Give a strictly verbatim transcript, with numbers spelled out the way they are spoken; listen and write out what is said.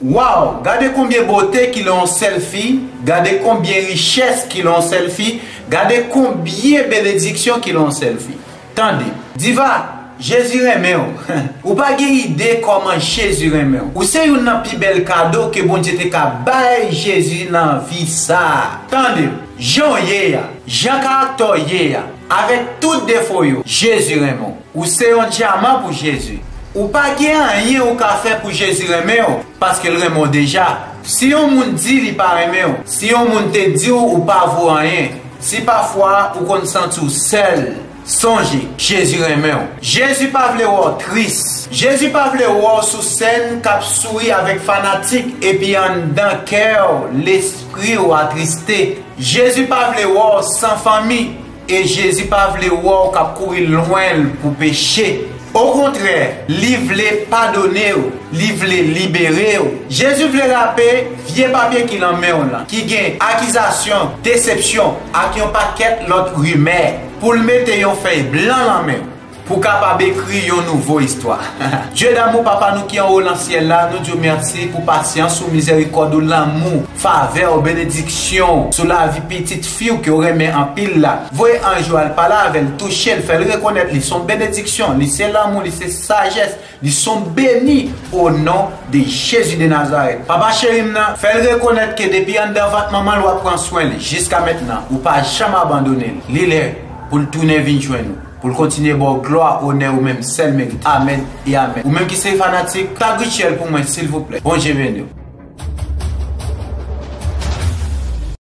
Waw, gade konbyen bote ki lan yon sèl fi, gade konbyen richès ki lan yon sèl fi, gade konbyen benediksyon ki lan yon sèl fi. Tande, Diva, Jezi renmen w. Ou pa gen ide kòman Jezi renmen w. Ou se youn nan pi bèl kado ke Bondye te ka bay Jezi nan vi sa a. Tande, jan w ye a, jan karaktè w ye a, avèk tout defo yo, Jezi renmen w. Ou se yon dyaman pou Jezi. Ou pa gen anyen ou ka fè pou Jezi renmen w, paske l renmen w deja. Si yon moun di li pa renmen w, si yon moun te di w ou pa vo anyen, si pafwa ou konn santi w sèl, sonje, Jezi renmen w. Jezi pa vle wè w tris. Jezi pa vle wè w sou sèn k ap souri avèk fanatik epi anndan kè w, lespri w atriste. Jezi pa vle wè w san fanmi, e Jezi pa vle wè w k ap kouri lwen l pou peche. Okontrè, li vle padone w, li vle libere w. Jezi vle rape vye papye ki lan men w lan, ki gen akizasyon, desepsyon, ak yon pakèt lòt rimè, pou l mete yon fèy blan lan men w, pou kapab ekri yon nouvo istwa. Dye damou, Papa nou ki anwo lan syèl la, nou di w mèsi pou pasyans ou, mizèrikòd ou, lanmou, favè w, benediksyon w sou lavi pitit fi w ke w renmen anpil la. Voye anj ou al pale avè l, touche l, fè l rekonèt li se yon benediksyon, li se lanmou, li se sajès, li se yon beni, o non de Jezi de Nazarèt. Papa cheri m nan, fè l rekonèt ke depi anndan vant manman l w ap pran swen li. Jiska mentnan, ou pa janm abandone l. Li lè pou l tounen vin jwenn ou, pou l kontinye ba w glwa, onè ou menm sèl merite. Amèn e amèn. Ou menm ki se fanatik, tag Rutshelle pou mwen, silvouplè. Bondye beni w.